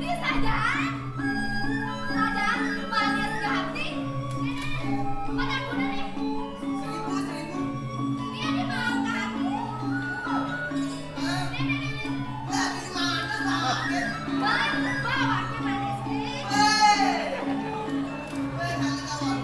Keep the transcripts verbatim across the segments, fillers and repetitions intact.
Ini saja, saja manis gati. Ini mana guna nih? Seribu, seribu. Ini ada mau kaki. Hah? Ini, ini, ini. Lah, di mana sakit? Bang, bawangnya manis nih. Hei. Hei, kali kawan.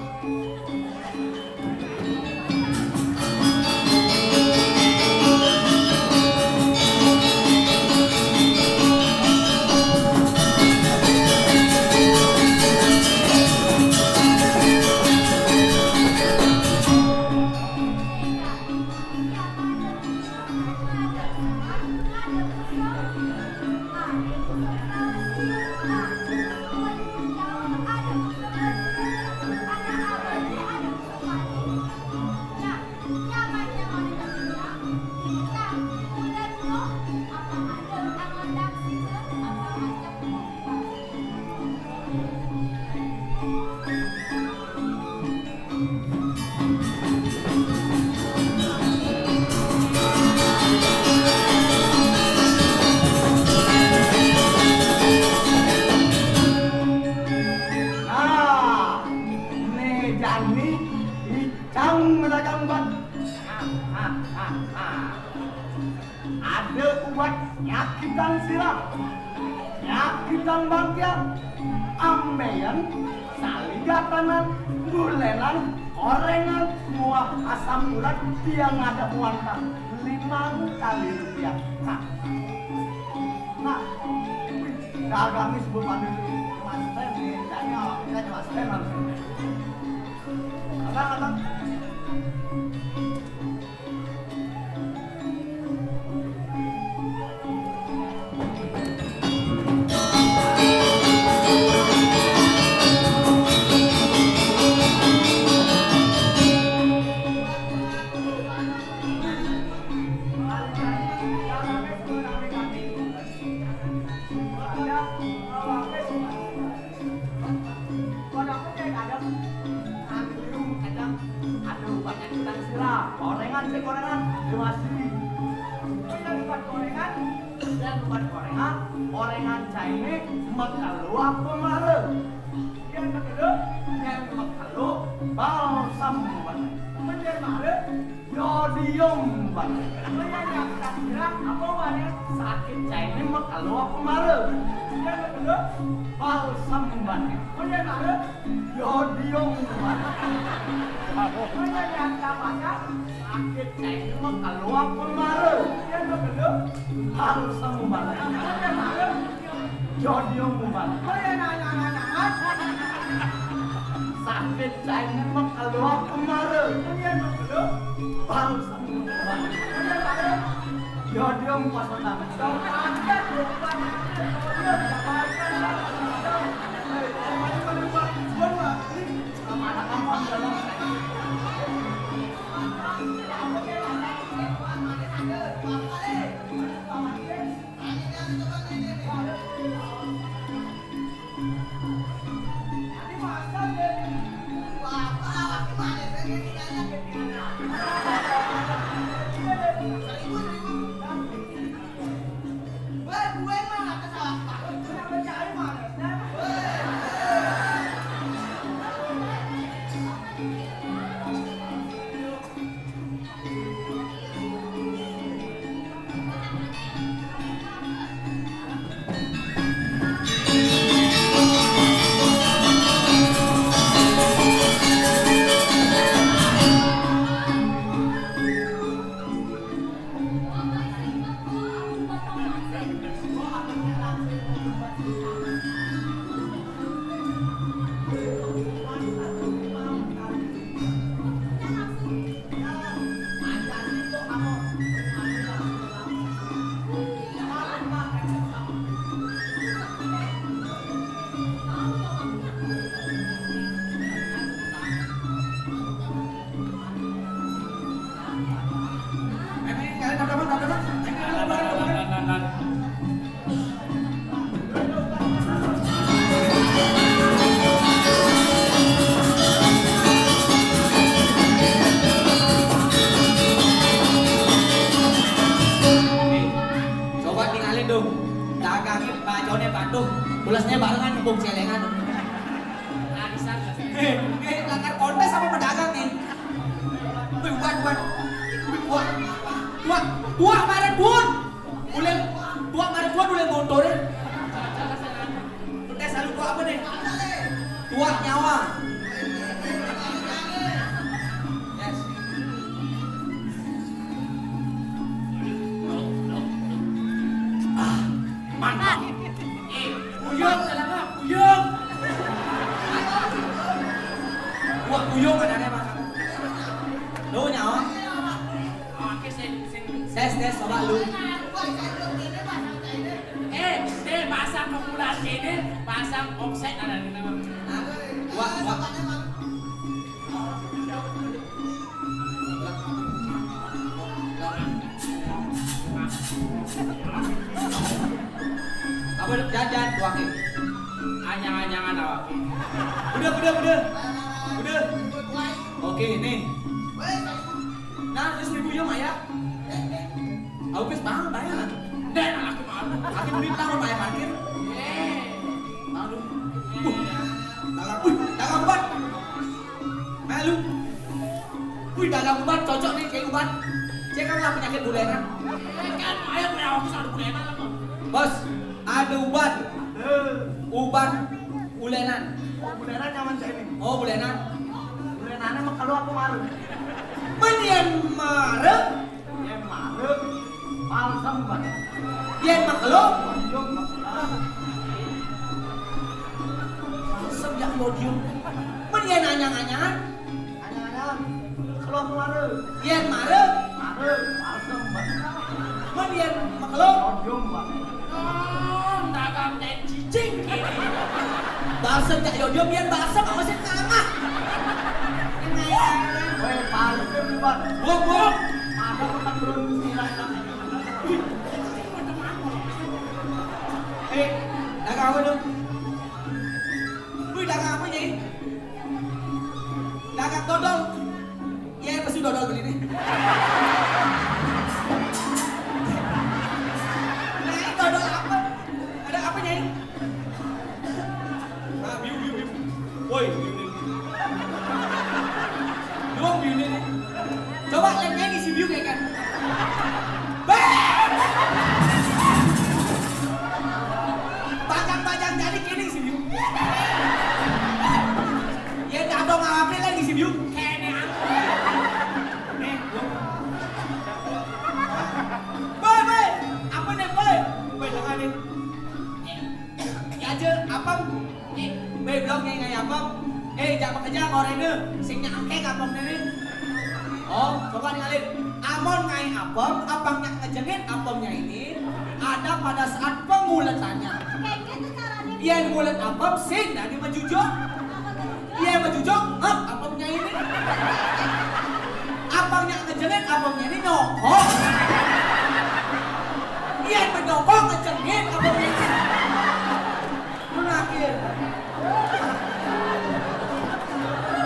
Nah, né jani icang madagang ban. Ada ubat nyakitan sirah, nyakitan bangkiang, ambéan saligatanan, bulénan, koréngan, muah asam urat, tiang ada muatan limang kali rupiah. Nah, nah, dagang nih sebelum ada Mas Ten nih, tanya awak kita aja Mas Ten langsung. Abang, abang. Pada aku kayak kadang, anu, kadang ada banyak kita istilah, gorengan sih gorengan, di masjid. Kita buat gorengan, dan buat gorengan, gorengan Chinese, makalu apa mara? Dia makalu, dia makalu, balsam buat. Bener mara? Yodium ban. Apa ya yang kita bilang? Apa banyak sakit Chinese makalu apa mara? Dia makalu. Balsam ban. Apa ya mara? Yodium ban. Apa ya yang kita baca? Sakit Chinese makalu apa mara? Dia makalu. Balsam ban. Apa ya mara? Jodium ban. Kok ya nanya-nanya? Sakit Chinese mah keluar kemarin. Balsam ban. Jodium pas menang. Mana kamu dalam? Tuh, ulasnya barengan, empuk celengan. Arisan. Eh, eh, langgar kontes apa pedagang nih? Wih, wan, wan. Wih, wan. Tua, tua, mare, Bun. Boleh, tua, mare, Bun, boleh motor ya? Tes lalu tua apa nih? Tua nyawa. Yes. Ah, mantap. Eh, puyung, kenapa? Puyung. Wah, puyung ada nih, Mas. Lu nyawa. Oke, sing, sing. Tes, tes, coba lu. Eh, deh, pasang ke bulan ini, pasang offset ada di nama. Wah, wah. Apa lu jajan, tuangin? Anyang-anyangan awak. Udah, udah, udah. Udah. Oke, nih. Nah, terus ibu ya, Maya. Aku pis banget, Maya. Dek, aku malu. Aku duit tahun, Maya, parkir. Malu. Uh, dagang, uh, dagang obat. Malu. Wih, dagang ubat cocok nih kayak ubat. Cek kan lah penyakit bulenan. Kan ayo punya aku satu bulenan apa? Bos, ada ubat. Ubat bulenan. Oh, bulenan nyaman saya ini. Oh, bulenan. Bulenan emang kalau aku malu. Men yen mare, yen mare, palsem, Bang. Yen makelo, palsem yang podium. Men yen anyang-anyangan, anyang-anyangan, keluar mare. Yen mare, mare, palsem, Bang. Men yen makelo, yodium, Bang. Oh, dagang tet cicing kene. Balsem cak yodium, yen balsem aku sing ngangah. Weh, palsem, Bang. Buk, buk. Ada keterbelum silang. Eh, dagang apa tuh? Wih, dagang apa, Nyai? Dagang dodol. Iya, pasti dodol beli nih. Nyai, dodol apa? Ada apa, Nyai? Ah, biu, biu, biu. Woi, biu nih. Lu biu nih. Coba lem Nyai ngisi biu kayak kan. Bang! Bajang-bajang jadi kini sih, Byu. Ya, datang apa lagi sih, Byu? Kene aku. Nih, gua. Boy, boy. Apa nih, boy? Boy, jangan nih. Ya aja, apa? Eh, weh, blok nyai ngai apem. Eh, jak makejang orene sing nyangkeng apemne ne. Oh, coba ningalin. Amun ngai apem, apang nyak ngejengit apemnya ini ada pada saat penguletannya. Kayak gitu caranya. Yen ngulet apem, sing dadi mejujuk. Apa tuh? Yen mejujuk, ngep apemnya ini. Apang nyak ngejengit apemnya ini nyokok. Yen menyokok ngejengit apemnya ini. Menakir.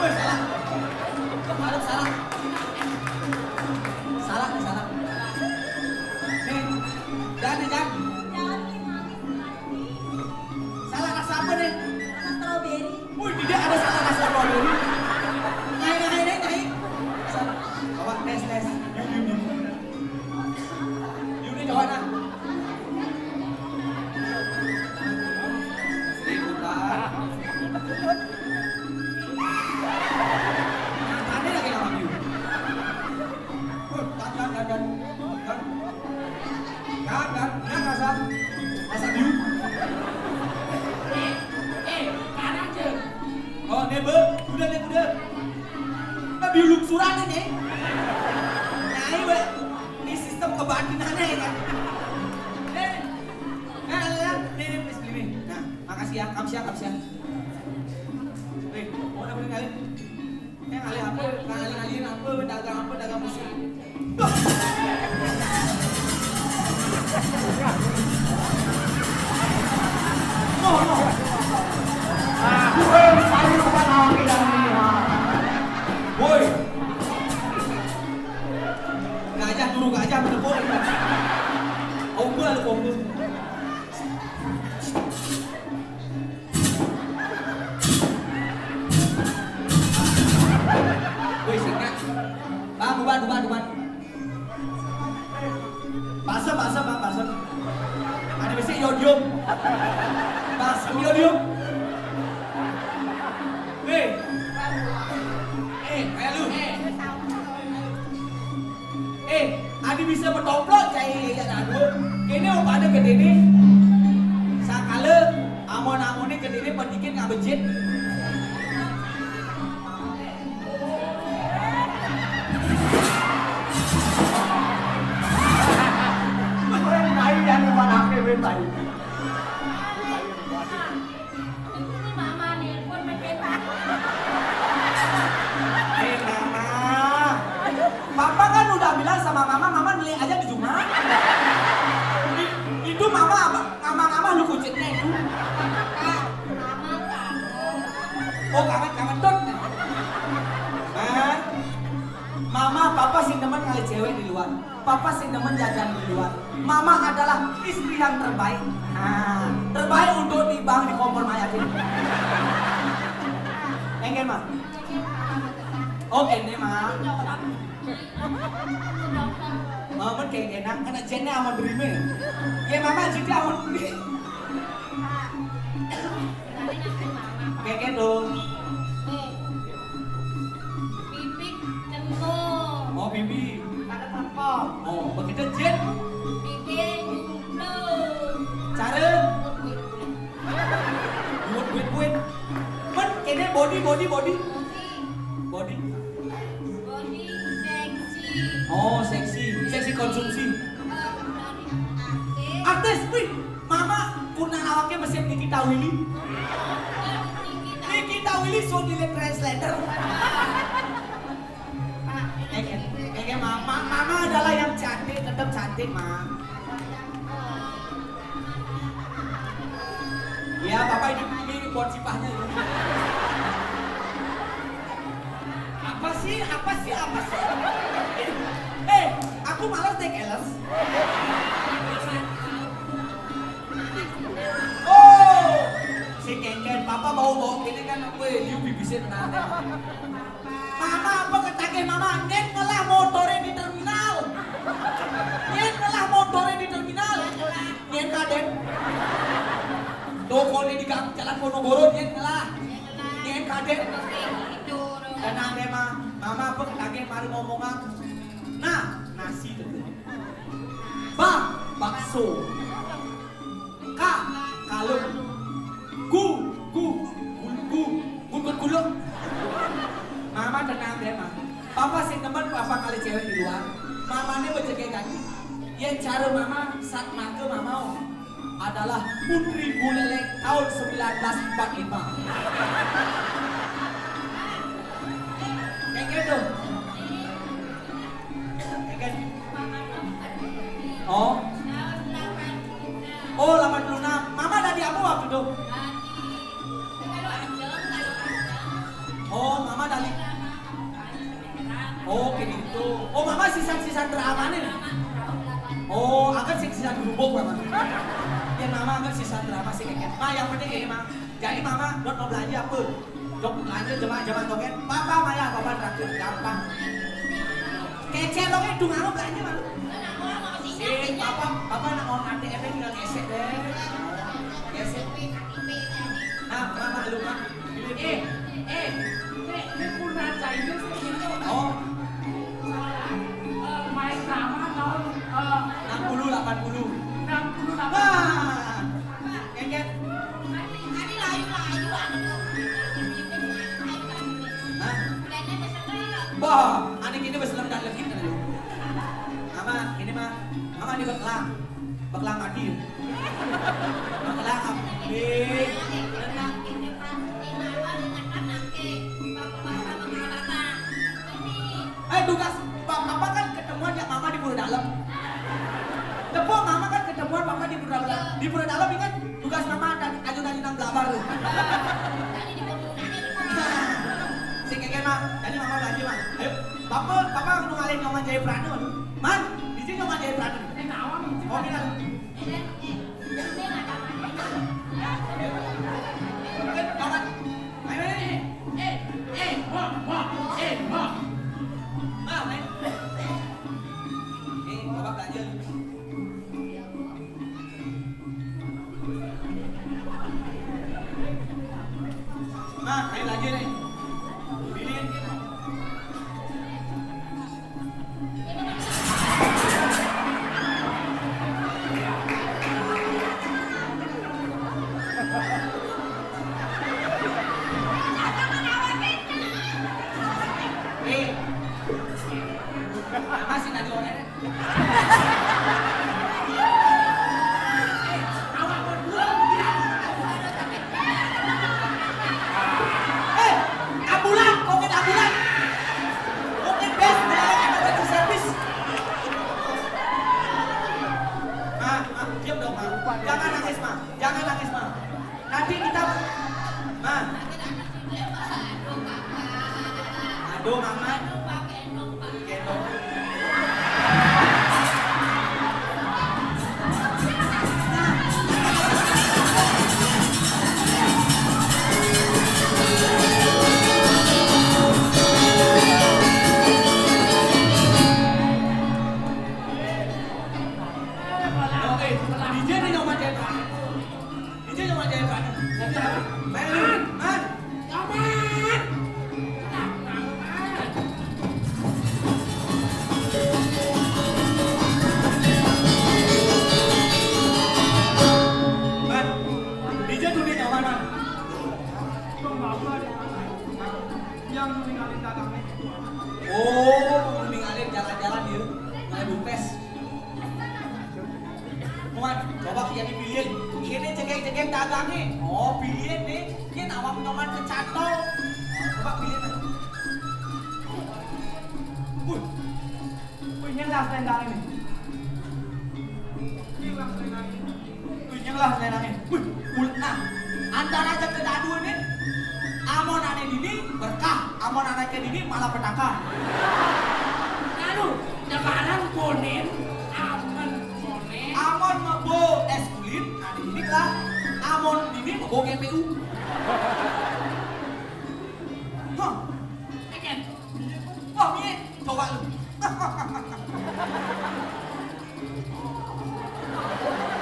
Woi, salah. Aduh, salah. Salah nih, salah. Nih, jangan nih, jangan. Jangan nih, manis, manis. Salah rasa apa nih? Rasa strawberry. Wih, tidak ada salah rasa strawberry. Naik, naik, naik, naik. Awak tes, tes. Yuk, yuk, yuk. Yuk, nih, kawan, ah. Ikutan. Nyatane lagi lawan you. Wah, dandan, dandan. Dan, dan, dan, rasa. Rasa biu. Eh, eh, sekarang, Cek. Oh, nih, Be. Udah, nih, udah. Nah, biu lungsuran ini. Nyai, Be. Ini sistem kebatinannya, ya, kan? Eh. Nah, nah, nah, nih, nih, please, nih, nih. Nah, makasih ya, kamsia, kamsia. Nih, mau udah beli kali? Eh, ngalih apa? Ngalih-ngalihin apa? Dagang apa? Dagang besi. Duh. Noh, noh. Ah, eh, paling bukan awak yang ini, ah. Woi. Gajah turu gajah menepuk. Ombal, ombal. Duman, duman. Basem, basem, Bang, basem. Ada besi yodium. Basem yodium. Hei. Eh, kayak lu. Eh, adi bisa metoplok cai ya dadu. Kene upane gedene. Sakala amon-amone gedene pendikin ngabejit. Weh, tai, jangan lupa nake, weh, tai. Ini mama nelpon, main petak. Eh, Mama. Papa kan udah bilang sama Mama, Mama nelik aja di rumah. I-, itu Mama apa? Mama, Mama lu kucitnya itu. Mama kangen. Oh, kangen, kangen, Don. Hah? Mama, Papa sing demen ngalih cewek di luar. Papa sing demen jajan di luar. Mama adalah istri yang terbaik. Nah, terbaik untuk di bank di kompor mayat ini. Engke, Ma. Oh, kene, Ma. Mama kayak enak, kena jennya aman berime. Ya, Mama jadi aman berime. Kayak gitu. Bibik cemplung. Oh, bibi. Pada tepok. Oh, begitu, Jin. Bibik cemplung. Cara? Buat buit-buit. Men, kene body, body, body. Body. Body. Body seksi. Oh, seksi. Seksi konsumsi. Eh, dari artis. Artis, wih. Mama, pernah awaknya mesin Nikita Willy. Nikita Willy so nilai translator. Ege, ege, Mama, Mama adalah yang cantik, tetap cantik, Ma. Ya, Papa ini, ini buat sipahnya ini. Apa sih? Apa sih? Apa sih? Eh, aku malas deh, keles. Oh, si Kengken, Papa bawa-bawa gini kan, weh, you bibisik tenan. Mama apa ketagih Mama? Nyén ngelah motore di terminal. Nyén ngelah motore di terminal. Nyén kadén. Tokone di gang Jalan Ponorogo, nyén ngelah. Nyén kadén. Tenang deh, Ma. Mama apa ketagih mari ngomongan. Nah, nasi tuh. Ba, bakso. Ka, kalung. Gu, gu, gu, gu, gu, gu, gulung. Mama tenang deh, Ma. Papa sing nemen Papa ngalih cewek di luar. Mamane becek kaki. Yén cara Mama, sat make Mama adalah Putri Buleleng tahun sembilan belas empat lima. Kayak gitu. Kayak gitu. Oh. Oh, delapan puluh enam. Mama dari apa waktu itu? Oh, Mama dari. Oh, kayak gitu. Oh, Mama sisan-sisan drama nih. Oh, akan sih sisan gubuk, Mama. Ya, Mama akan sisan drama sih kayak gitu. Ma, yang penting ini, Ma. Jadi Mama, buat mau belanja apa? Jok belanja, coba, coba token. Papa maya, Papa traktir, gampang. Kecil token, dong, anu belanja, Mama. Sing, Papa, Papa nak mau nanti efek tinggal gesek deh. Gesek. Nah, Mama lu, Mak. Eh, eh, ini, ini pernah Chinese gitu. Oh. Eh, main drama tahun, eh, enam puluh, delapan puluh. Enam puluh, delapan puluh. Wah. Keket. Hah? Bah, anak ini wis lemdak legit kan lu. Mama, ini mah, Mama di beklang. Beklang mati. Beklang mati. Tenang. Eh, tugas pa-, Papa kan ketemuan ya Mama di Pura Dalem. Tepuk Mama kan ketemuan Papa di Pura Dalem. Di Pura Dalem ingat tugas Mama dan ajudan-ajudan belabar tuh. Sing keke, Ma. Jadi Mama belanja, Ma. Ayo, Papa, Papa nu ngalih Nyoman Jaya Prana, Man. Di sini Nyoman Jaya Prana. Oh, kenal. Nyoman. Ayo, ayo, ayo. Eh, eh, eh, Mak, Mak, eh, Mak. Ma, men. Apa sih tadi orangnya? Eh, ambulan, covid ambulan. Covid bes, emergency service. Ma, ma, diam dong, ma. Jangan nangis, ma. Jangan nangis, ma. Nanti kita, ma. Aduh, mama. Gendong. Oke, D J nih nyoba jahit. D J nyoba jahit. Jadi apa? Main, man. Nyoman. Man, D J tuh dia nyaman, man. Yang ninggalin dagangnya. Oh, ninggalin jalan-jalan ya. Nggak dupes. Muat, coba lihat di bilin. Ini cengkeh-cengkeh dagangnya. Oh, bilin nih. Ini nawang nyoman kecantol. Coba bilin. Wih. Wih, ini lah selendang ini. Ini lah selendang ini. Wih, nyenglah selendangnya. Wih, ul-, nah, antara aja kedadua nih. Amon ane dini berkah, amon ane ke dini malah petaka. Lalu, lebaran konen, amon konen. Amon mebo es kulit, ane dini lah. Amon dini mebo G P U. Hah. Eken. Wah, piye? Coba lu.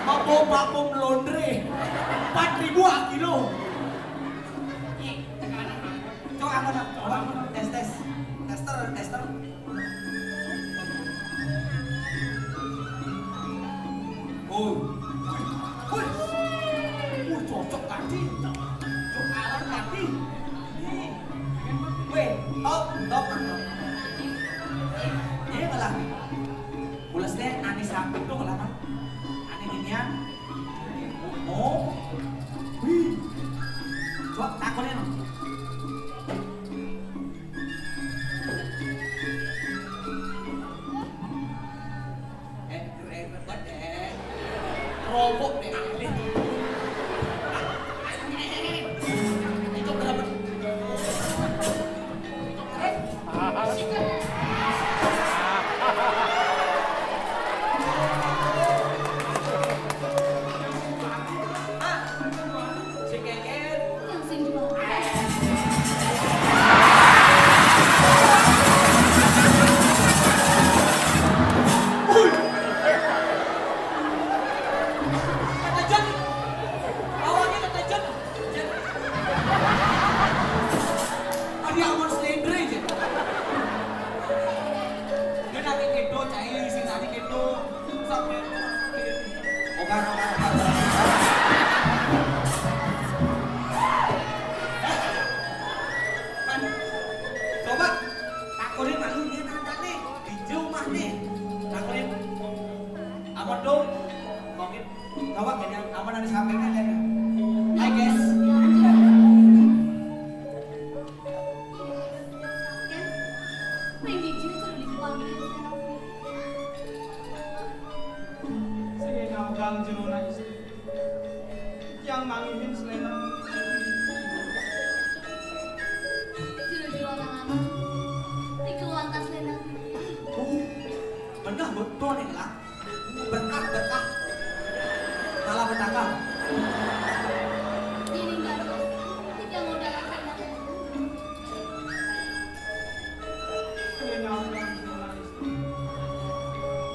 Mampu, mampu melondre. Empat ribu a kilo. Coba apa, coba tes, tes. Tester, tester. Oh. Wih. Wih. Wih, cocok tadi. Cocok alam tadi. Nih. Weh, top, top, top. Iya malah. Pulasnya ane satu dong lah, Pak. Ane ginian. Oh. Wih. Coba takonin. Eh, eh, eh, eh. Rokok deh. Itu berapa? Sing keket. Yang sing jual. Wih. Kata Jon. Awalnya kata Jon. Jon. Adi aman selendre aja. Dia nanti kedo, cai, sing nanti kedo. Sampai. Ogar, ogar, ogar. Man, coba takonin malu nih, nanda nih, di rumah nih. Takonin. Apa dong? Mungkin coba kayaknya apa nanti sampai kan ya? Hai, guys. Kan? Main D J terus dipanggil. Sing ngambang jero nangis. Yang mangihin selendang. Jero-jero anak-anak. Iku lantas selendang. Oh, bener betul nih lah. Berkah, berkah. Malah petaka. Ini enggak ada. Tidak mau dalam selendang. Selendang.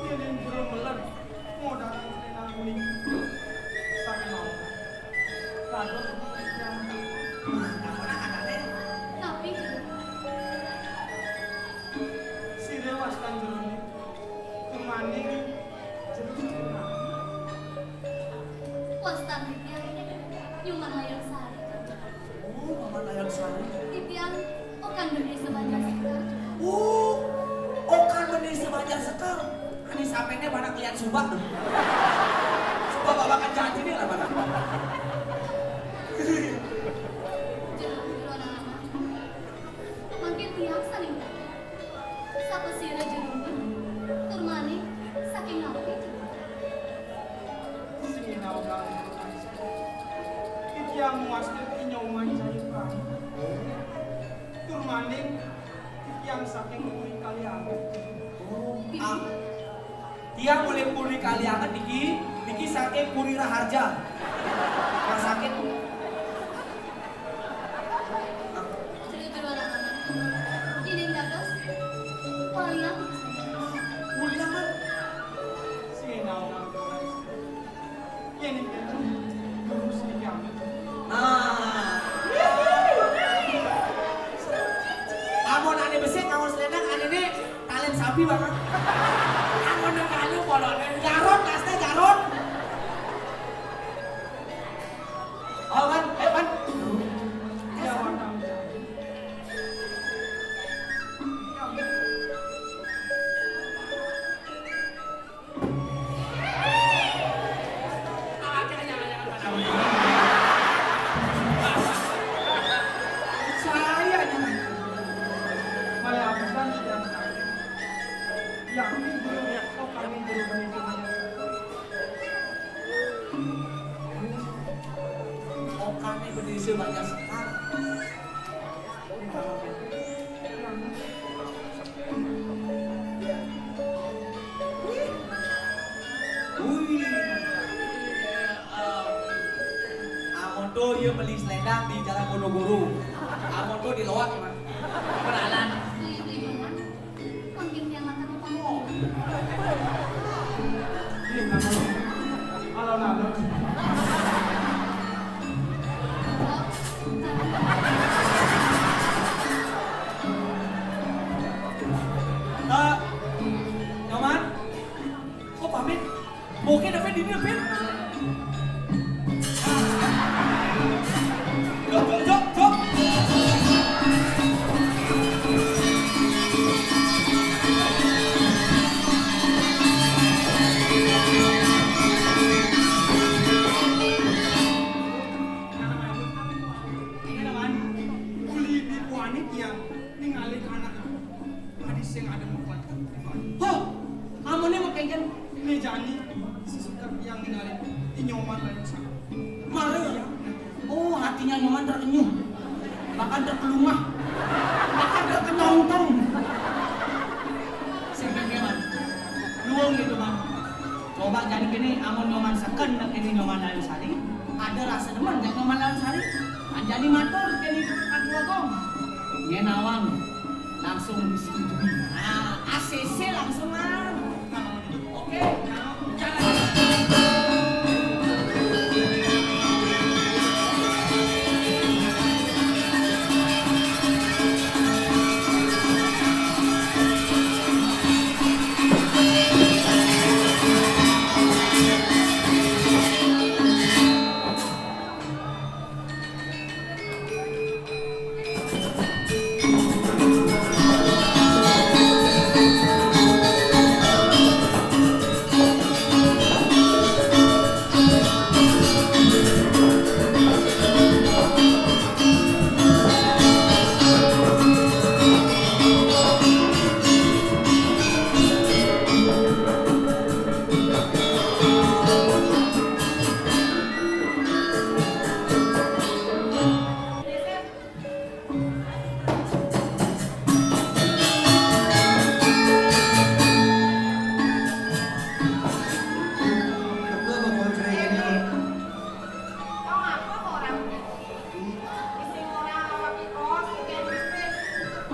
Yen ing jero meler, modal selendang kuning. Sampe mau. Kados yang tapi sire wastan jerone. Kemaning jeruk sempurna. Wastan titiang Nyuman Layang Sari. Oh, Paman Layang Sari. Titiang Okan Bendesa Banjar Sekar. Oh, Okan Bendesa Sampeyan mana lihat subak tuh. Subak babakan janji nih lah mana. Jero, jero anak-anak. Mangkin tiang saling tanya. Sapa sira jerone? Tur maning saking napi? Sing naunang. Titiang muasni Nyoman Jayapranata. Tur maning titiang saking Puri Kalianget. Oh, ah, tiang mulih Puri Kalianget niki, niki saking Puri Raharja. Rumah sakit. Jero-jero anak-anak. Inggih dados. Wayang. Wayang, Mas. Sinau. Yen enten lurus iki. Nah. Amun ane besik, amun selendang, anene talen sapi banget. Amun nang anu polone garut, laste garut. Oh, Wan, eh, Wan. Iya, Wan. Saya aja. Maya abutan yang yang ini, oh, kami belum punya. Okane bendese banyak sekali. Wih. Amoto ya beli selendang di Jalan Ponorogo. Amoto di Loak, Mas. Kenalan. Mangkin tiang matur upami. Alon-alon. Eh, Nyoman, kok pamit? Mungkin apa dini, Pin? Jok, jok, jok, jok. Ini namanya kuli di puanik yang ninggalin anak. Adi sing ada empat. Hah? Amane mekengken? Nih jani sesuka yang ninggalin Nyoman Layung Sari. Mare ya? Oh, hatinya Nyoman terenyuh. Bahkan terkelumah. Bahkan terketongtong. Sing kengken. Luwung gitu, Bang. Coba jani kene amun Nyoman seken nek kene Nyoman Layung Sari. Ada rasa demen jak Nyoman Layung Sari. Anjani matur kene Ratu Agung. Yen awang langsung disetujui. Nah, A C C langsung, ah. Oke, jalan.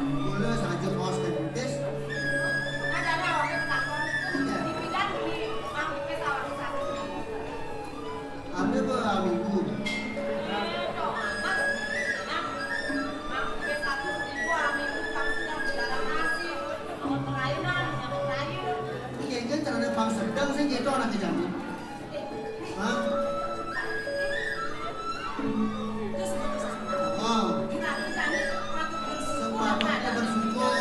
Kula saja kos dan pipis. Ane apa aminggu? Iki kan carane bang sedang sing ketok anak jane. Hah? Oh. Sepatutnya bersyukur.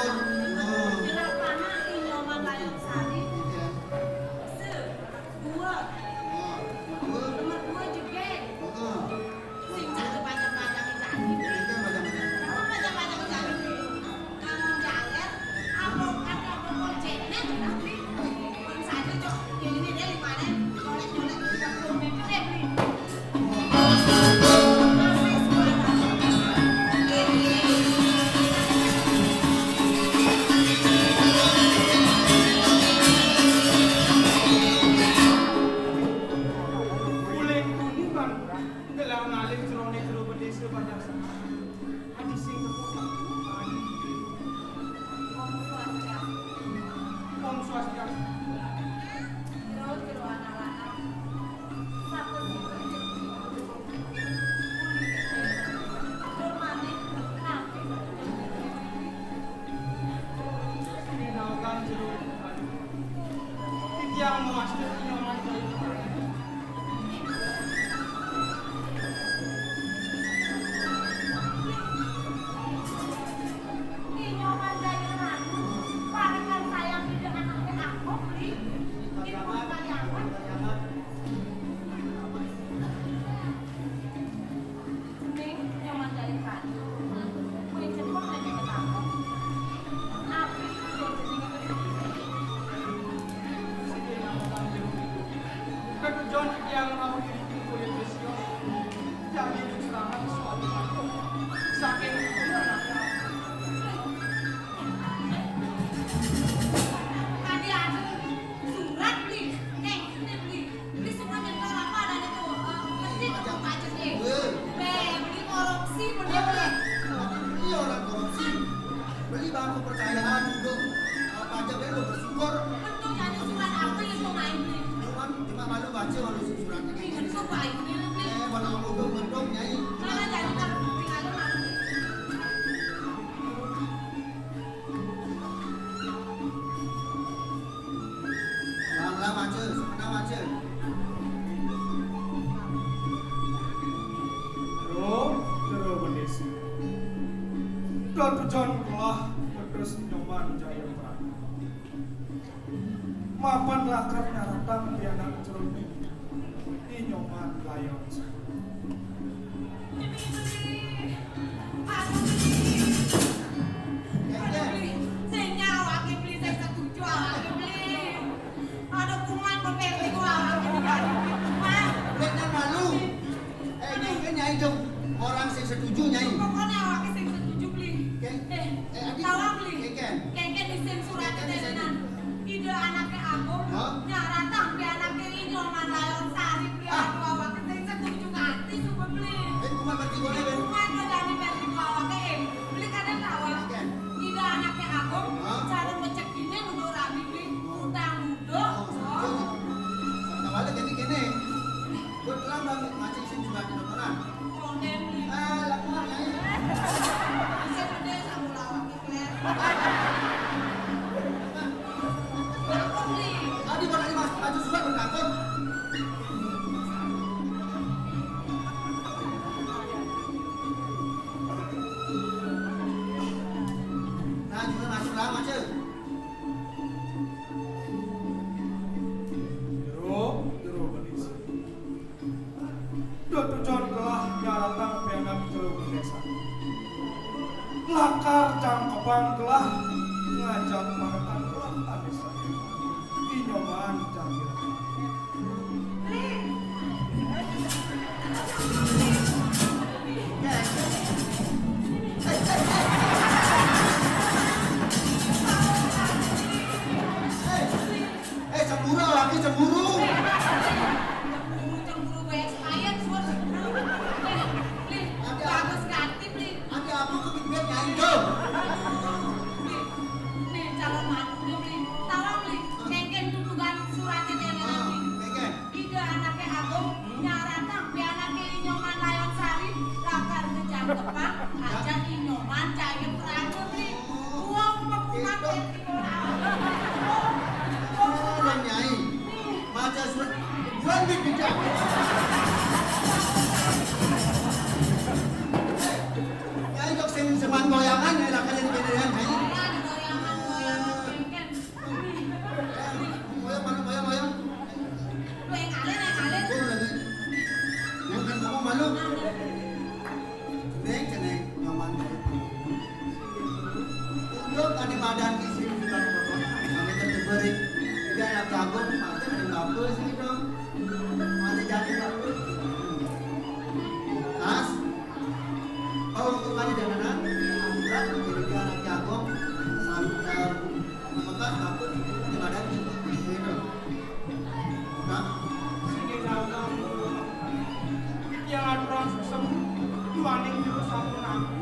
Oh. Iya. Titiang mawasta Nyoman Jaya. Nyoman Jaya Ratu, paringan sayang ida anakné Agung, Bli. Ipun Kalyangan. Ning Nyoman Jaya Ratu, kuwi cepet nek ketangkep. Apik kuwi jenenge. Ketujuan yang mau diikuti oleh Kristus, jadi diserahkan soal itu. Saking itu anaknya. Tadi ada surat nih, nih, ini nih. Beli semua nyentuh apa adanya tuh? Eh, mesti tuh pajak nih. Beli korupsi, beli, beli. Beli orang korupsi. Beli bahan kepercayaan untuk, eh, pajak, beli lo bersyukur. Betul, jadi surat apa yang mau main beli? Cuman cuma malu baca kalau isi suratnya kayak gini. Itu baik, beli, beli. Eh, mana aku tuh mendung, Nyai. Mana jadi kalau tinggal malu. Lam-lam aja, semenam aja. Ro, Jero Bendesi. Katujon kelah pedes Nyoman Jaya Prana. Mapan lakar nyaratang pianak jroning I Nyoman Layon. Sing nyawaké beli, sing setuju awaké beli. Ada kuman berpikir gua awaké beli. Mas. Bukan malu. Eh, ini kan Nyai dong. Orang sing setuju, Nyai. Pokoknya awaké sing setuju beli. Oke. Eh, eh, Adi. Tawang beli. Keken. Keken isin surat keterangan. Ida anaké Agung, hah? Nyaratang pianaké I Nyoman Layon Sari, beli. Ah. Aduh, awaké sing setuju nganti subuh beli. Eh, kuman bertiga nih, Ben. Kuman lo jani bertiga awaké, eh. Beli kadang tawang. Keken. Ida anaké Agung, hah? Cara recekiné nuduh rabi beli. Utang nuduh. Oh, setuju. Nah, balik jadi gini. Gue telah banget mancing sing juga di depan. Konten beli. Ah, lah, kuman, Nyai. Bisa gede sama lawan. Tadi pada ini mas maju surat berkakun. Nah, juga masuk lah, maju. Jero, jero manis. Duh tujon kelah nyaratang pianak jero desa. Lakar cangkepang kelah ngajak parekan kelah anis. I Nyoman cangkir. Eh, cemburu, laki cemburu. Cemburu, cemburu, gue expired, suar. Nih, nih, bagus ganti, Bli. Ada apa ke bibir nyai, Jo? Nih, nih, calon mantunya, Bli. Tawang, Bli. Kengken tutugan suratnya, Bli. Ah, kengken. Ida anaké Agung, nyaratang pianaké I Nyoman Layon Sari, lakar kejangkepan, aja I Nyoman jaya peraga, Bli. Wong pekumat. Orang Nyai, maca surat, buan di bidang. Nyai kok sing seman goyangan, ya, lah kalian kedengeran, Nyai. Goyangan, goyangan, goyangan. Goyang, mana goyang, goyang? Lu yang ngalir, yang ngalir. Gua udah nih. Gua kan ngomong malu. Ceneng, ceneng, nyaman dari panggung. Unjuk tadi badan isi bukan pokok, kami terjeberik. Dia anak jagung, mati dari bagus gitu. Mati jadi bagus. Tas, bau untuk tadi jalanan, akurat, jadi dia anak jagung, salut, salut. Maka bagus, di badan gitu. Gitu. Nah, sini dalam yang aturan susem, duaning juru sampun aku.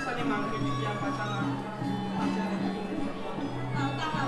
Sani mangke titiang pacang atur, pacang. Nah, nah.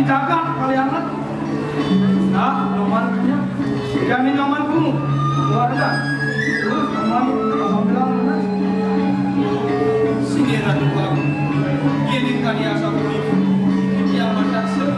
Jagat kalian lah. Nah, nyaman punya. Jadi nyaman kamu. Keluarga. Terus nyaman, alhamdulillah, mana? Sini, Ratu Baru. Ini kan ya, satu ibu. Yang mana sih?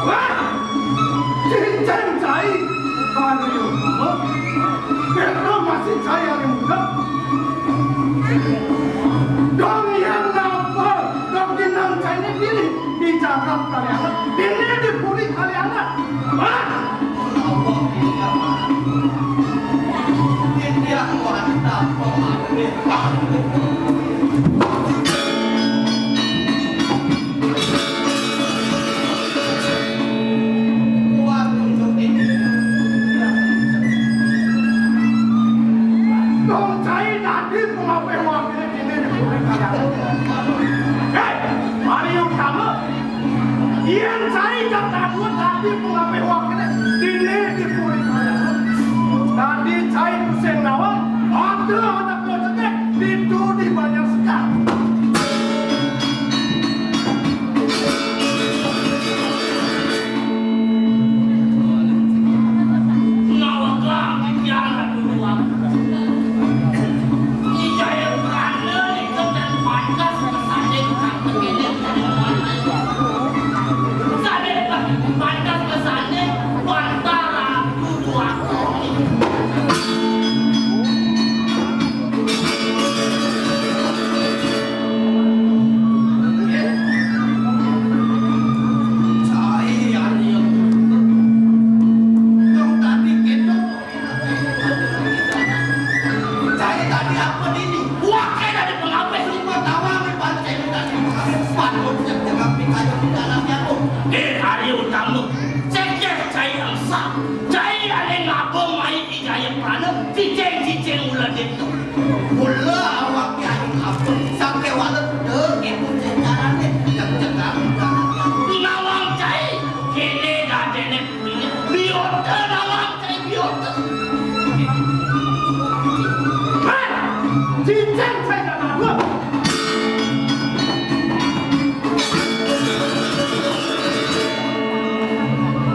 Wah! Cincin cai, Mario, Pedro masih cai hari muda. Dong yang napa? Dong kinang cai ini pilih di jagat kalian, ini di puri kalian. Hah? Dong cai tadi pengape wakil ini di puri kalian. Hei, Mario kamu. Yén cai jak takut tapi pengape wakilé dini di puri. Tadi cai pusing nawang, ada anak dua cekek, itu di banyak sekar. Nawang kami kiamat dulu. Cai tadi apa dini? Wah, kayak dari pengabeh rumah tawang di pantai tadi pengabeh sepatu cek cek api kayu di dalamnya tuh. Eh, Arya Utama, cek cek cai angsa, cai ane ngabung mai ijaya prana, cicing cicing ulah itu. Mula awak aing apa, sampai walet dek itu cek carane, cek cek api dalamnya. Nawang cai, kene dadene Biota nawang cai biota. Hei, cincin saya nggak tahu.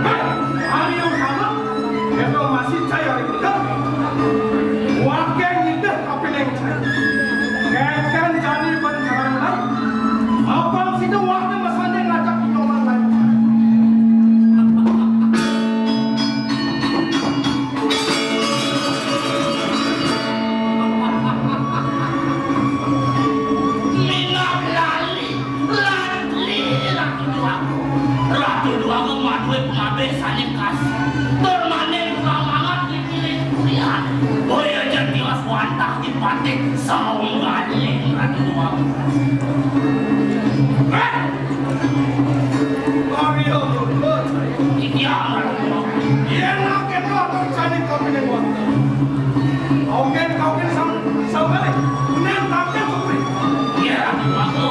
Hei, Arya Utama, itu masih cai hari muda. Wakil nitih kapining cai. Keken jani ban jalan. Abang situ waktu masane ngajak nyoman lain. Minab lali, lali, Ratu Duamu. Ratu Duamu maduwe pengabeh sane kasih. Tur maning kulamangan Kuliah. Boya jatiwas wantah dipatik saung galing Ratu Duamu. Heh! Mario, Ratu Duamu. Iya, Ratu Duamu. Yen akeh atur jane kapining wantah. Oke, oke, sam-, saung galing. Kuning tampil kupri. Iya, Ratu Duamu.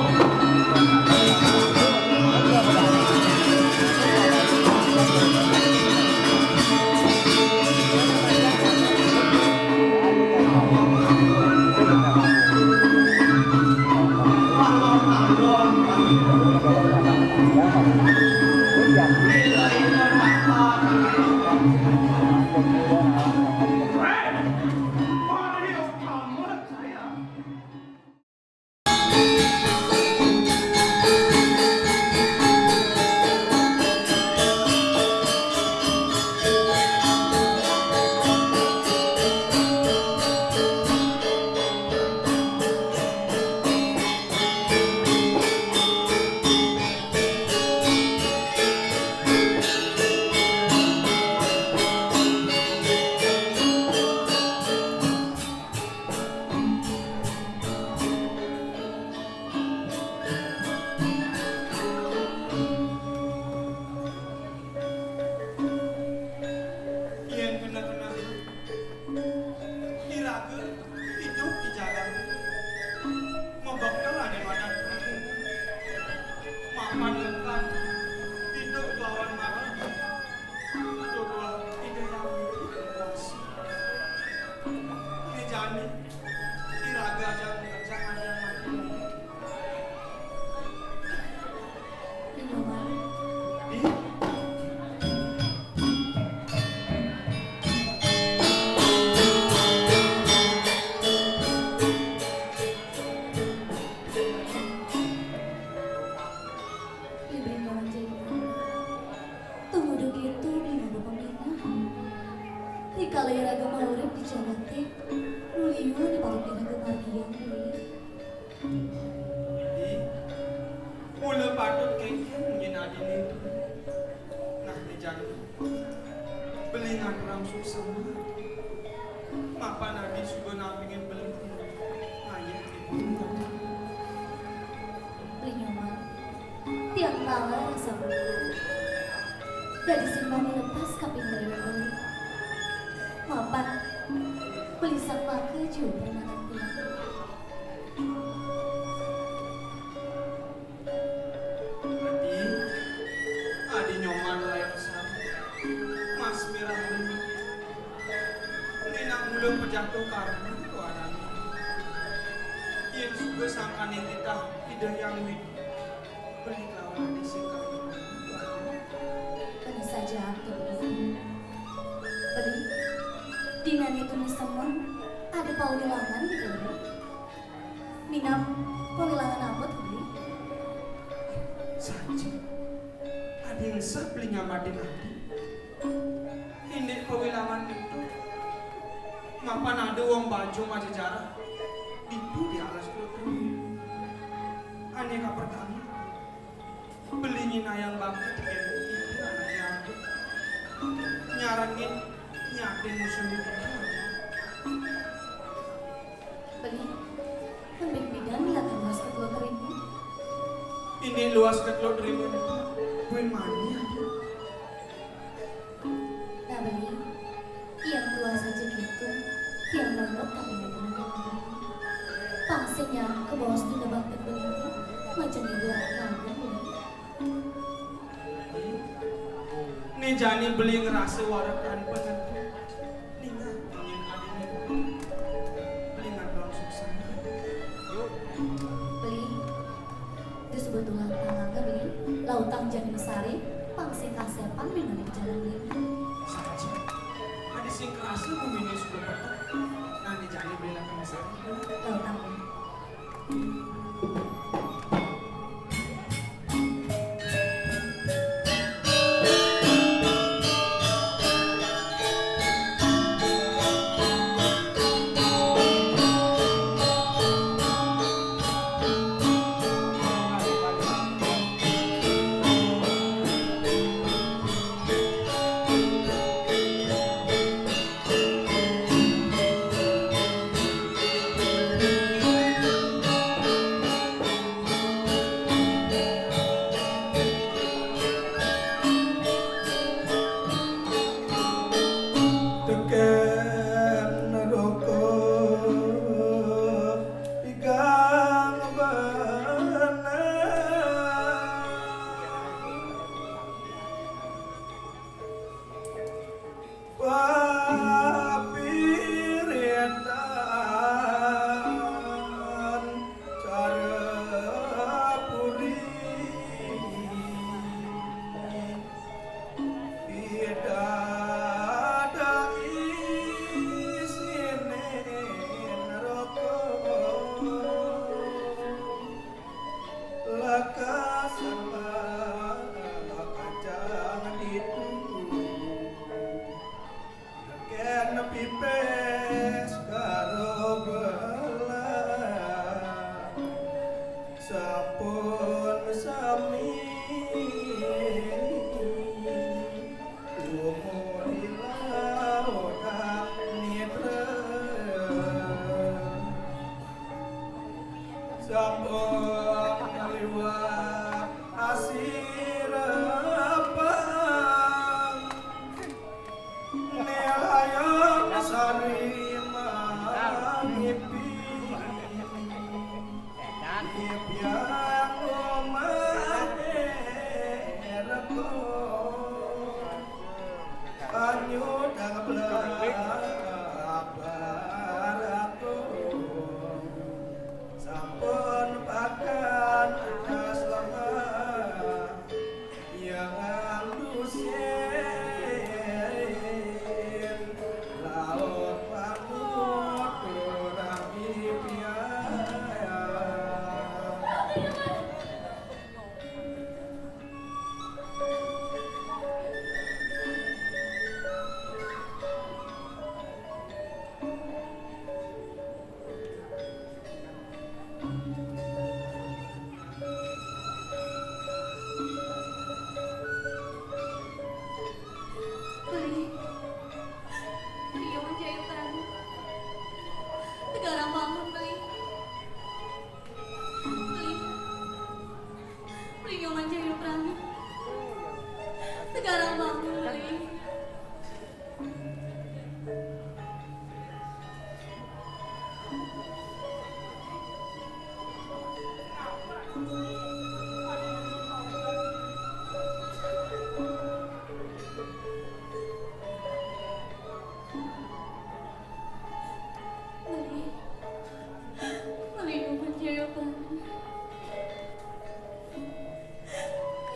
Iraga aja ngerjakan yang mati. Nyoman. Di? Libring Nyoman Jaitan. Tumuju kitu beli ngaba paminah. Rikala iraga maurip di jagaté, nu liu di patut iraga margiang, Beli. Di, mula patut kénkén munyin adiné to. Nah, Ni Jani, beli ngaturang suksma. Mapan adi suba nampingin beli. Ngayah di punggung. Beli Nyoman. Tiang taler rasa beli. Dadi simbah lepas kaping lima. Mapan beli saklaka jiwa permanen tiang. Adi, adi Nyoman lain sami. Mas mirah beli. Nénak mula pajatuh karma to adané. Yén suba sangkaning titah Ida Hyang Widhi, beli kalawan adi sing karma to adané. Bener saja, Beli. Beli, dinané tuni semeng, ada pawilangan di Beli. Minab pawilangan apa to, Beli? Saja. Adi ngesep beli nyamatin adi. Indik pawilangan ditu. Mapan ada wong bajung majejarah. Ditu di alas kutu. Ané kapertama. Beli nyinayang bakti tekén Ida anaké agung. Nyarengin nyatin musuhné Ida. Beli, kembing pidan lakar luas keteluk ribu. Ini luas keteluk ribu. Buin mani, Adi. Nah, Beli, yang tua saja gitu, tiang banget tapi nggak pernah ngomong. Pang sing nyangka bahwa sudah bakti Beli, macam ibu anak ngomong, Beli. Né jani Beli ngerasa warak dan penentu. Ningeh, ningeh adiné. Beli ngaturang suksma. Beli, Gus betulan tangan Beli, lautang jani mesari, pang sing kasepan minum di jalan Beli. Saja. Adi sing kerasa buminé sudah peteng. Nah, né jani Beli lakar mesari. Lautang Beli. Tekén neraka tigang benang. Papiritan cara puri. Pidada isine neraka. Laka sama kacang ditu. Kén pipis karo belah. Sampun sami umur di lautan nitra. Sampun liwat asirapang. Nilayan sari mangipi. Ibyang umah erko. Anyu dang belak barak. Beli, beli nuhun jayapan.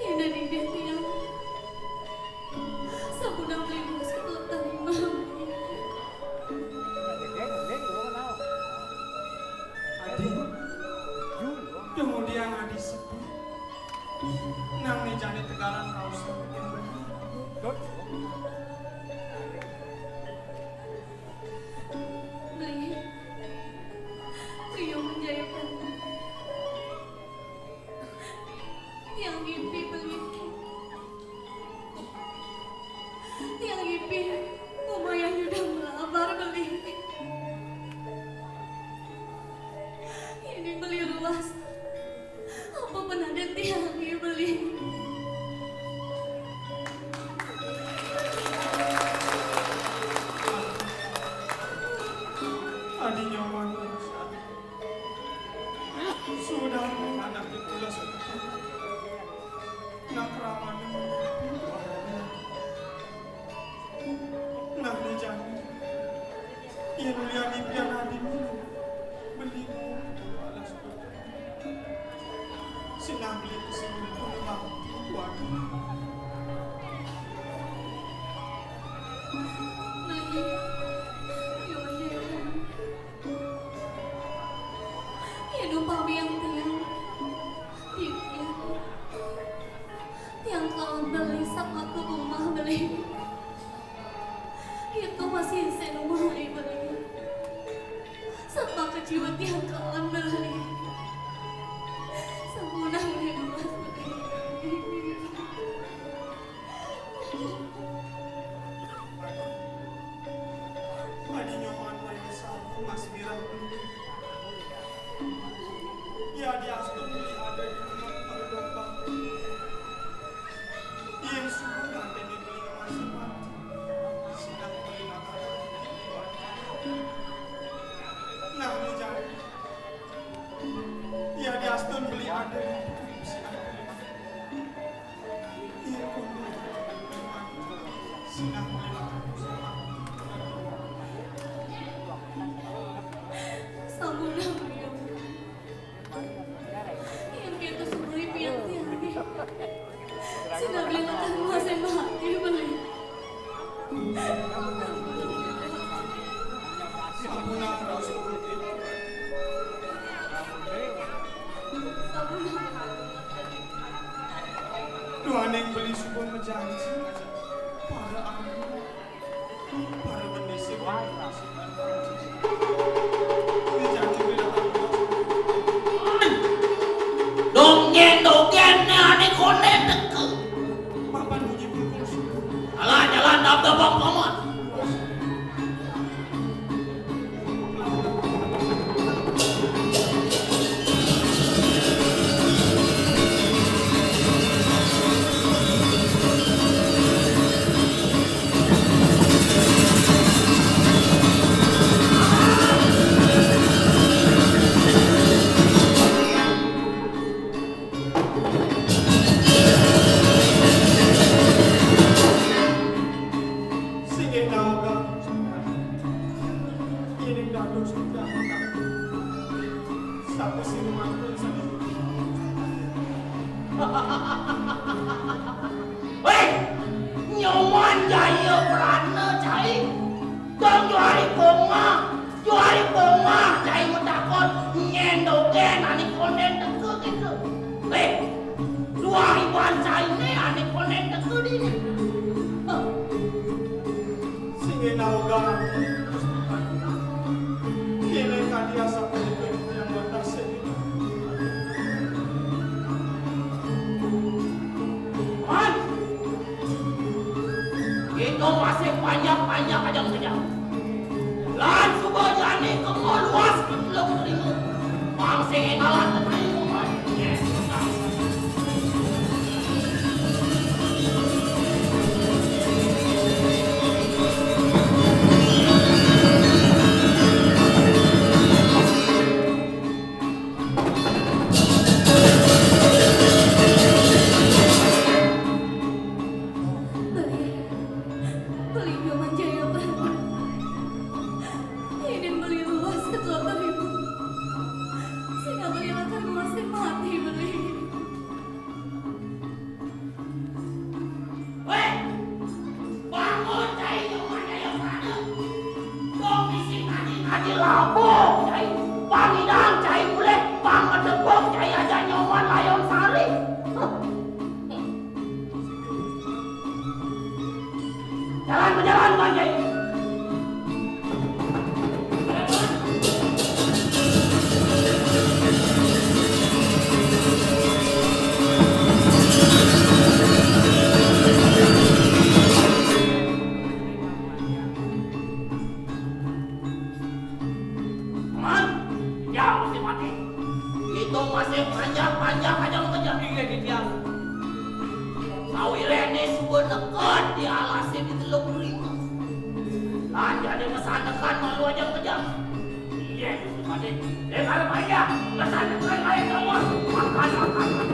Yén nini tiang, sampun beli nuhun saketelah imah. Adi, kemudian Adi sepi. Nang né jani tegalan kausan. Beli, beli nuhun jayapan. Tiang ngimpi, Beli. Tiang ngimpi, Umayah nyudah malabar, Beli. Yén Beli ruas, apa pananten tiang, Beli? Adi nyaman, Adi. Sudah anak dikulas. Nak ramana. Nah, né jani. Yén ulian impian Adi, Beli. Sinah Beli kesini pun bakti kuat. Beli. Yén upami tiang, tiang, tiang kaon Beli sapaku umah, Beli. Itu masih sen umah ai, Beli. Sapaku jiwa tiang kaon, Beli. Sampunang, Beli, Beli. Adi nyaman, Mas Wirah. Ya, diastun Beli ada di rumah Beli. Yén suba ganteng Beli masih mati. Sinah Beli makan. Nah, né jani. Ya, diastun Beli ada di rumah. Sampunang, Beli. Yén kéto sumurip tiang, tiang. Sinah Beli lakar masih mati, Beli. Sampunang, Beli. Sampunang. Duaning Beli suba majanji, para anak, para bendisi, para bendisi. Ini janji Beli. Dongén, dongén, né ané kondén teka. Papan bunyi bulu suba. Jalan, jalan, dap, dap, paman. Sing énaga. Iring dados piyambak. Sapa sing mangkun sané. Wéh, nyoman jaya prana cai. Dong juari pongah, juari pongah cai matakon nyén dogén ané kondén teka kéto. Wéh, luah iban cainé ané kondén teka dini. Huh. Sing énaga. Kéné kadi asapunika titiang wantah séda. Man, kita masih panjang-panjang aja kerja. Lan suba jani kema luas keteluk terima. Pang sing énalan terima, Man. Yes. Oh, cai, pang idang cai mulih, pang ngadebuk cai ajak Nyoman Layun Sari. Jalan bejalan, Bang Cai. Man, jauh si mati. Itu masih panjang-panjang aja lu kejar. Iya, di tiang. Sawiréh né suba neked di alasé di Teluk Ringus. Lan jadi masandekan malu aja lu kejar. Iya, Gusti Patih. Déh, kalau aja, masandekan aja semua. Makan, makan, makan.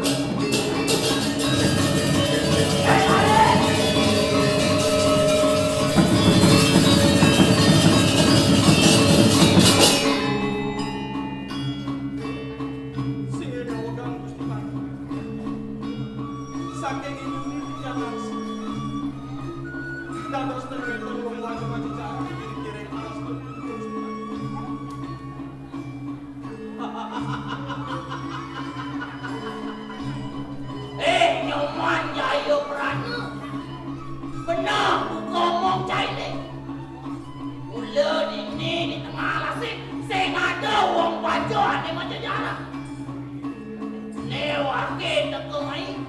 Déh, Patih. Sing ring awegang, Gusti Patih. Saking inyuné titiang langsung dados ten wénten wong wadon majejaran ing kiring alas Gusti Patih. Eh, Nyoman Jayaprana. Beneh buka omong cainé. Mula dini di tengah alasé, sing ada wong baja ané majejaran. Né waké teka mai.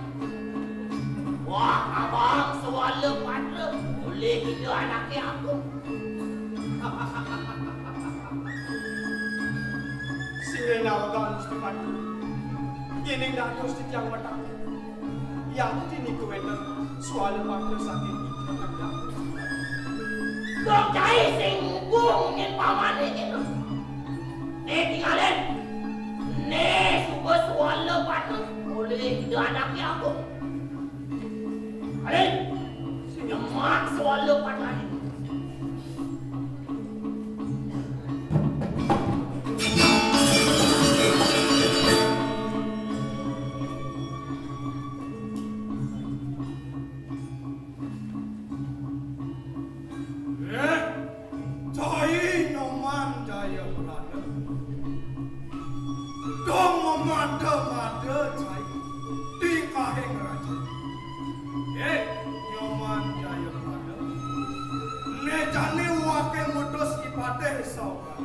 Wah, abang Suwala Patra, olih ida anaké agung. Sira nawegang Gusti Patih. Yéning dados titiang mataken, yakti nika wénten Suwala Patra saking titiang. Dong cai sing ngubung nyen pamané kéto. Né tingalin. Né suba Suwala Patra olih ida anaké agung. Alin, nyemak Suwala Patra. Eh, cai Nyoman Jayaprana. Dong mamada-mada cai tingkahing raja. Eh, Nyoman Jayaprana. Né jani waké mutus ipatih saokan.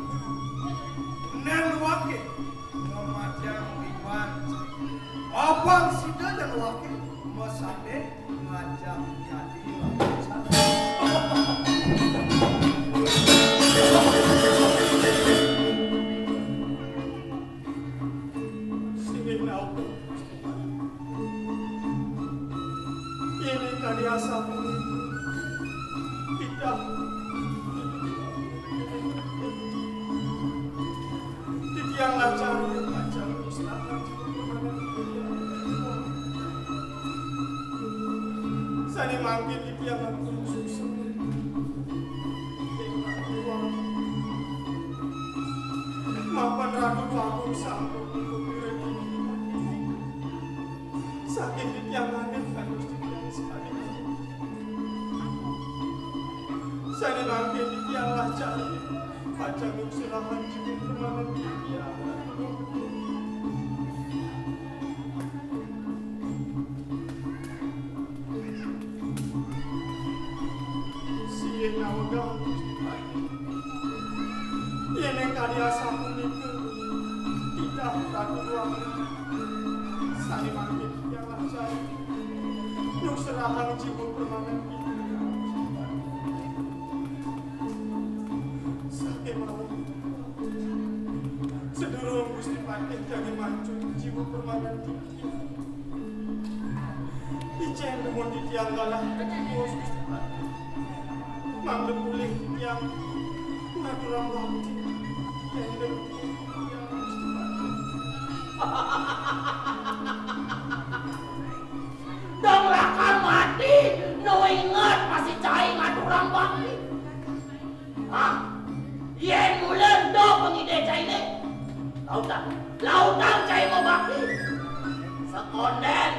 Né luwaké ngamatiang liwan. Abang sida jan waké masané ngajak jadi lawan. Sing ring awegang. Yéning kadi asapunika, titiang, titiang lacari pacang musnahkan. Sané mangkin titiang ampun susah. Mapan Ratu Agung sampun saking titiang manah kados titiang sakadi. Sané mangkin titiang lacari pacang ngusulahan jiwa permanen titiang. Sing ring awegang. Yéning kadi asapunika, titah Ratu Déwa Ayu, sané mangkin titiang lacari nyusrahang jiwa permanen titiang. Sakémaon, sadurung Gusti Patih jagi mancut jiwa permanen titiang. Icén dumun titiang galah tetuwus Gusti Patih. Mangda polih titiang ngaturang bakti. Icén dumun titiang Gusti Patih. Dong lakar mati, nu inget masih cai ngaturang bakti. Hah? Yén mula ento pangidih cainé, lautang, lautang cai mabakti. Sakondén,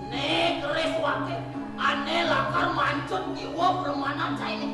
né keris waké, ané lakar mancut jiwa permanen cainé.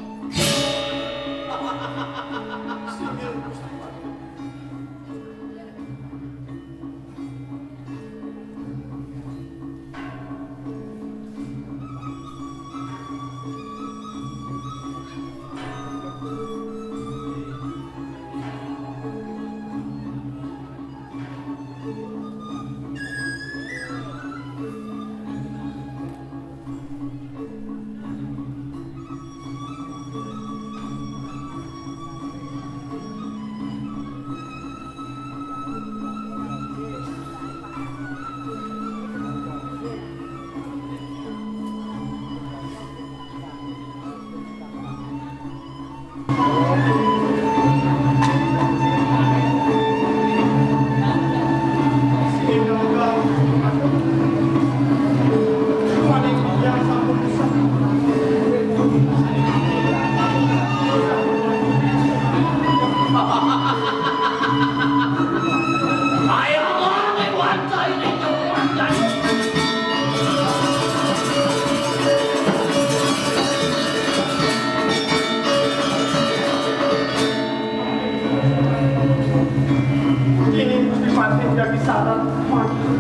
Kini Gusti Patih dadi sarat maju.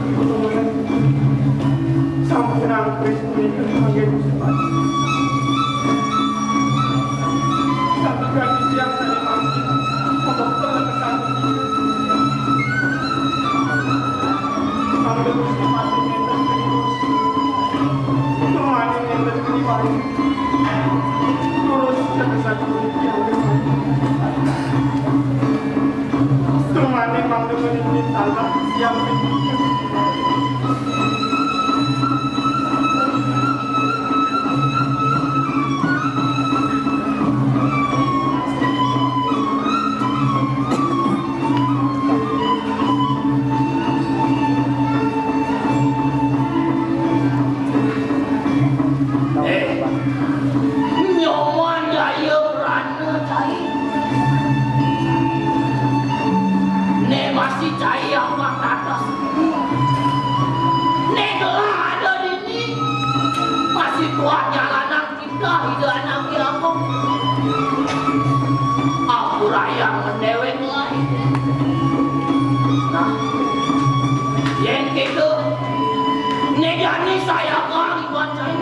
Sampun angkris punika kangge Gusti Patih. Sampun kangge tiang sane mangkin, pemekten lekesan. Mangda Gusti Patih nenten penerus. Tumane nenten keniwayu. Terus jaga satu tiang. Tumane mangda menit tangkap siang. Eh, nyoman daya merana cai. Nek masih cai apa kata sini. Nek gelah ada dini. Masih kuat jalanan kita ida anak aku. Aku rayang mendewek lain. Nah, yen kita, nek jani saya kali buat saya.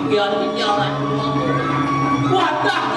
Kian kian. Wadah